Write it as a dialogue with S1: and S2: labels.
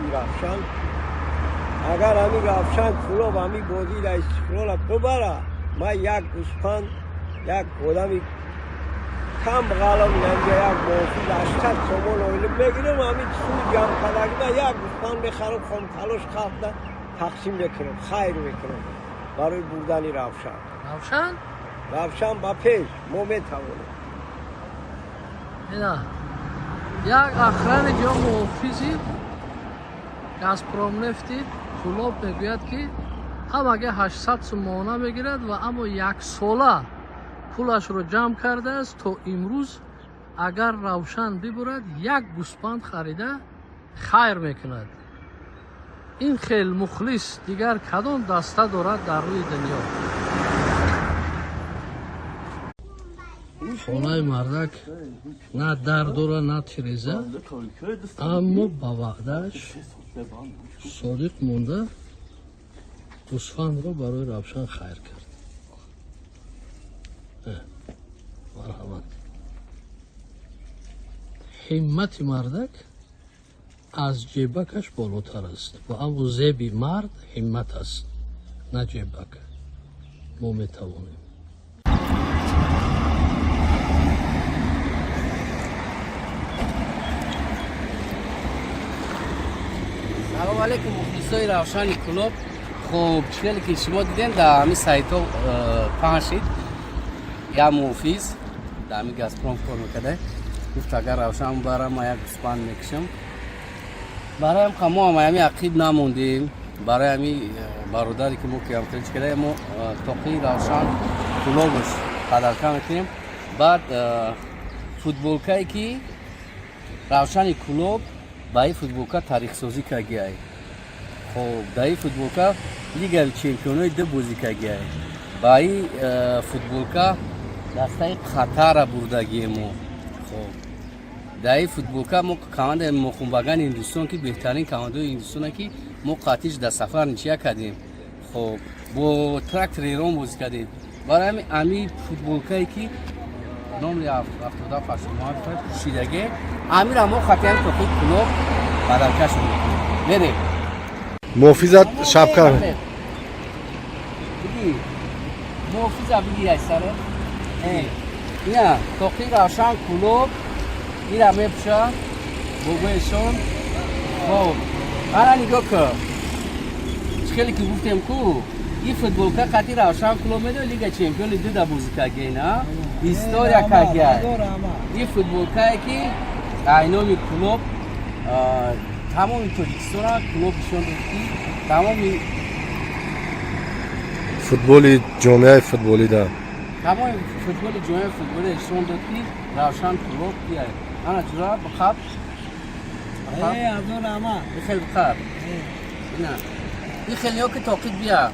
S1: Барои Равшан. Агар ҳамин Равшан Кӯлоб ҳамин бозиро Истиқлола бибара, ман як гӯспанд, як одами камбағалам, инҷа як муҳофиз 800 сомон ойлик мегирам, ҳамин суми ҷамъкардагима як гӯспанд мехарам, хомталош халқда тақсим мекунам, хайр мекунам барои бурдани Равшан.
S2: Равшан?
S1: Равшан ба пеш, мо метавонем.
S2: Ина як охранник ё муҳофизи Газпромнефти Кӯлоб мегӯяд, ки ҳамаги 800 сомона мегирад ва аммо яксола пулашро ҷамъ кардааст, то имрӯз агар Равшан бибурад, як гӯспанд харида хайр мекунад. Ин хел мухлис дигар кадом даста дорад дар рӯи дунё? Хонаи мардак на дар дорад, на тиреза, аммо ба ваъдааш содиқ монда гӯсфандро барои Равшан хайр кард. Марҳамат. Ҳиммати мардак аз ҷебакаш болотар аст ва аммо зеби мард ҳиммат аст, на ҷебак. Мо метавонем.
S3: Салом алейкум, мухлисои Равшани Кӯлоб. Хуб, чӣ ки шумо дидем, дар ҳамин сайтҳо паҳн шид, як муҳофиз дар ҳамин Газпром кор мекарда, гуфт, агар Равшан бара, ман як гӯспанд мекушам. Барои ҳам мо ҳам ҳами ақиб намондем. Барои ҳами бародаре ки мо киам чӣ карда, мо тоқии Равшан Кӯлобаш подарка мекунем. Баъд футболкае ки Равшани Кӯлоб ба ин футболка тарихсозӣ кардагиай. Хоб, дар ин футболка Лигаи чемпионои ду бозӣ кардагиай. Ба ин футболка дастаи Қатарра бурдагием мо. Хоб, дар ин футболка мо командаи Мохунбагани Ҳиндустон, ки беҳтарин командаи Ҳиндустона, ки мо қатиш дар сафар ничия кардем. Хоб, бо Трактори Эрон бозӣ кардем. Барои ҳамин ами футболкае ки номри 77 пӯшидаге, амира мо хатияни тоқи Кӯлоб бадаркашон мекунем. Мерем.
S4: Муҳофизат шапка.
S3: Биги, муҳофиза, биги, ай саре ина тоқи Равшан Кӯлоб ира мепӯша бобоешон. Хоб, ана нигоҳ кун, чӣ хеле ки гуфтем ку, ин футболка қати Равшан Кӯлоб медои Лига чемпиони дуда бозӣ кардагена, история кардагиай. Ин футболкае ки айноми Кӯлоб тамоми Тоҷикистона Кӯлоб нишон дод, ки тамоми
S4: футболи ҷомеаи футболӣ да.
S3: Тамоми футболи ҷомеаи футболӣ нишон дод, ки Равшан Кӯлоб кия. Ана ҷура, бихаб. Ихел бихаб, ина ихел ё ки тоқит бия.